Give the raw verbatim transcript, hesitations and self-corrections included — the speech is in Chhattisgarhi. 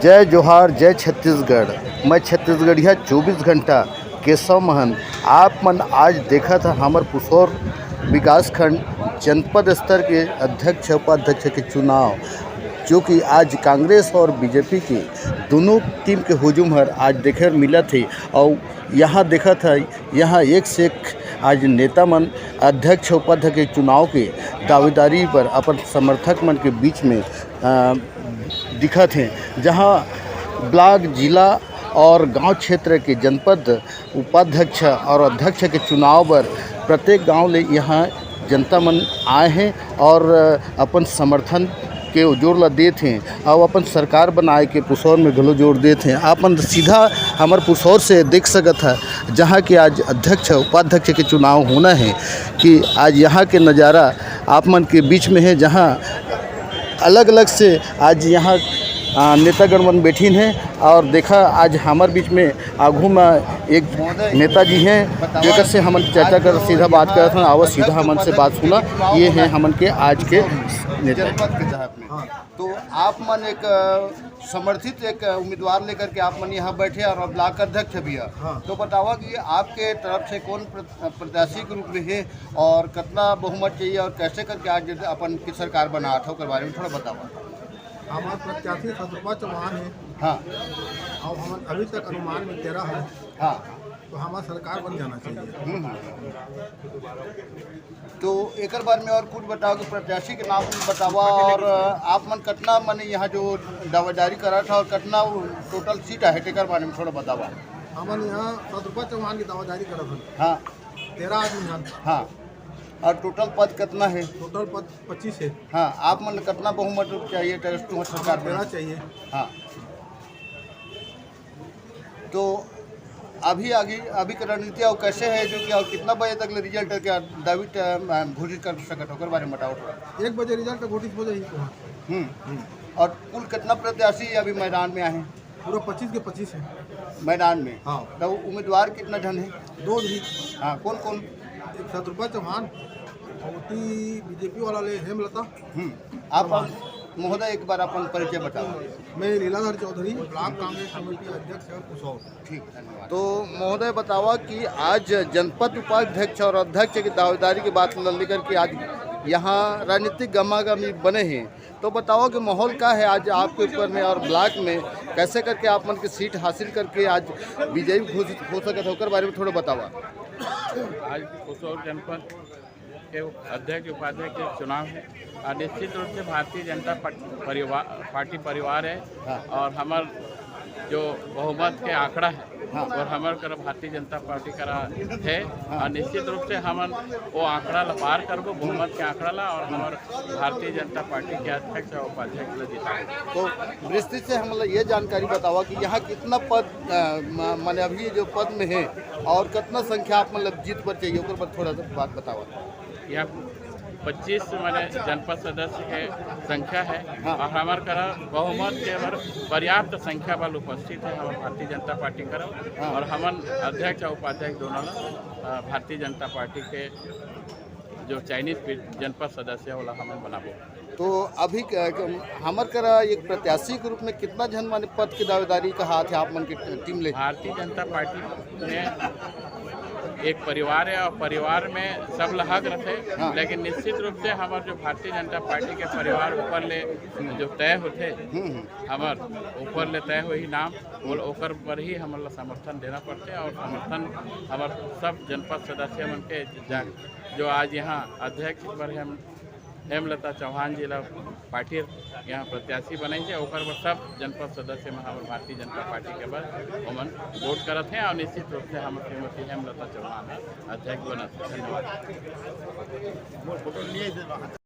जय जोहार, जय छत्तीसगढ़। मैं छत्तीसगढ़िया चौबीस घंटा केशव महंत। आप मन आज देखत ह हमर पुसौर विकासखंड जनपद स्तर के अध्यक्ष उपाध्यक्ष के चुनाव, जो कि आज कांग्रेस और बीजेपी के दोनों टीम के हुजूम हर आज देखे मिलत हे। और यहाँ देखत है, यहाँ एक से एक आज नेता मन अध्यक्ष उपाध्यक्ष के चुनाव के दावेदारी पर अपन समर्थक मन के बीच में अ, दिखत हे, जहां ब्लॉक, जिला और गांव क्षेत्र के जनपद उपाध्यक्ष और अध्यक्ष के चुनाव बर प्रत्येक गांव ले यहां जनता मन आए हें और अपन समर्थन के जोर ला देत हें और अपन सरकार बनाए के पुसौर में घलो जोर देत हें। आप मन सीधा हमर पुसौर से देख सकत ह, जहां के आज अध्यक्ष उपाध्यक्ष के चुनाव होना हे, कि आज यहां के नजारा आप मन के बीच में हे, जहां अलग-अलग से आज यहाँ, आ, नेतागण मन बैठिन हे और देखा आज हमर बीच में आगू में एक नेताजी हैं, जेकर से हमन चर्चा कर सीधा बात करत हन। आवा सीधा हमन से बात सुना, ये हैं हमन के आज के नेता। जनपद के तहत में। हाँ। तो आप मन एक, अ, समर्थित एक उम्मीदवार लेकर के आप मन यहाँ बैठे और ब्लॉक अध्यक्ष भी है। हाँ। तो बतावा कि आपके तरफ से कौन प्र-, प्रत्याशी के रूप में है और कितना बहुमत चाहिए और कैसे करके आज अपन की सरकार बनात हो, ओकर बारे में थोड़ा बतावा। हमार प्रत्याशी सतरूपा चौहान है। हाँ। और हम अभी तक अनुमान में तेरह है। हाँ। तो हमार सरकार बन जाना चाहिए। हम्म। तो एकर बारे में और कुछ बताओ कि प्रत्याशी के नाम बतावा और आप मन कितना, माने, यहाँ जो दावेदारी करा था और कितना टोटल सीट है, एकर बारे में थोड़ा बतावा। हमन यहाँ सतरूपा चौहान की दावेदारी करत हन। हाँ। तेरह आदमी हन। हाँ। और टोटल पद कितना है? टोटल पद पच्चीस है। हाँ, आप मन कितना बहुमत चाहिए, तो तुम्हारी सरकार तेरह बने? चाहिए। हाँ। तो अभी आगे, अभी की रणनीति और कैसे है, जो कि और कितना बजे तक ले रिजल्ट के दावी, अ, घोषित कर सकत हो, ओकर बारे में बताओ थोड़ा। एक बजे रिजल्ट घोषित हो जाही तो। हम्म। हम्म। और कुल कितना प्रत्याशी अभी मैदान में आए हैं? पूरा पच्चीस के पच्चीस है। मैदान में? हाँ। तो उम्मीदवार कितना जन है? दो भी। हाँ, कौन कौन? एक सतरूपा चौहान और ती बीजेपी वाला ले हेमलता। हम्म। आप महोदय, एक बार अपन परिचय बताओ। मैं लीलाधर चौधरी, ब्लॉक कांग्रेस कमेटी अध्यक्ष है पुसौर। ठीक, धन्यवाद। तो महोदय, बतावा कि आज जनपद उपाध्यक्ष और अध्यक्ष की दावेदारी की बात न लेकर के आज यहाँ राजनीतिक गमागमी बने हैं, तो बतावा कि माहौल का है आज आपके ऊपर में और ब्लॉक में, कैसे करके आप मन की सीट हासिल करके आज विजयी घोषित हो सकत है, ओकर बारे में थोड़ा बतावा। आज पुसौर जनपद के अध्यक्ष उपाध्यक्ष के चुनाव है और निश्चित रूप से भारतीय जनता पट-, परिवार, पार्टी परिवार है। हाँ। और हमर जो बहुमत के आंकड़ा है, हाँ। और हमर करा भारतीय जनता पार्टी करा है। हाँ। और निश्चित रूप से हमन वो आंकड़ा ला पार करबो, बहुमत के आंकड़ा ला, और हमर भारतीय जनता पार्टी के अध्यक्ष और उपाध्यक्ष ला जिताबो। तो विस्तृत से हमला ये जानकारी बतावा कि यहाँ कितना पद, अ, म-, माने अभी जो पद में है और कितना संख्या आप मतलब जीत पर चाहिए, ओकर पर थोड़ा सा बात बतावा। यहाँ पच्चीस माने जनपद सदस्य के संख्या है। हाँ। और हमर करा बहुमत के अगर पर्याप्त संख्या बल उपस्थित है हमर भारतीय जनता पार्टी करा। हाँ। और हमन अध्यक्ष और उपाध्यक्ष दोनों ला, अ, भारतीय जनता पार्टी के जो चयनित पी-, जनपद सदस्य है, ओला हमन बनाबो। तो अभी क-, क-, हमर करा एक प्रत्याशी के रूप में कितना झन माने पद के दावेदारी का हाथ है आप मन के ट-, टीम ले? भारतीय जनता पार्टी में एक परिवार है और परिवार में सब ला हक रथे, हाँ। लेकिन निश्चित रूप से हमर जो भारतीय जनता पार्टी के परिवार ऊपर ले जो तय होथे, हम्म, हम्म। हमर ऊपर ले तय होही नाम, ओल-, ओकर पर ही हमन ला समर्थन देना पड़थे और समर्थन हमर सब जनपद सदस्य मन के जा-, जो आज यहाँ अध्यक्ष पर हम हेमलता चौहान जी ला पार्टी यहाँ प्रत्याशी बनाई है, ओकर बर सब जनपद सदस्य मन हमर भारतीय जनता पार्टी के बर ओमन वोट करत हैं और निश्चित रूप से हम श्रीमती हेमलता चौहान अध्यक्ष बनत हैं। धन्यवाद।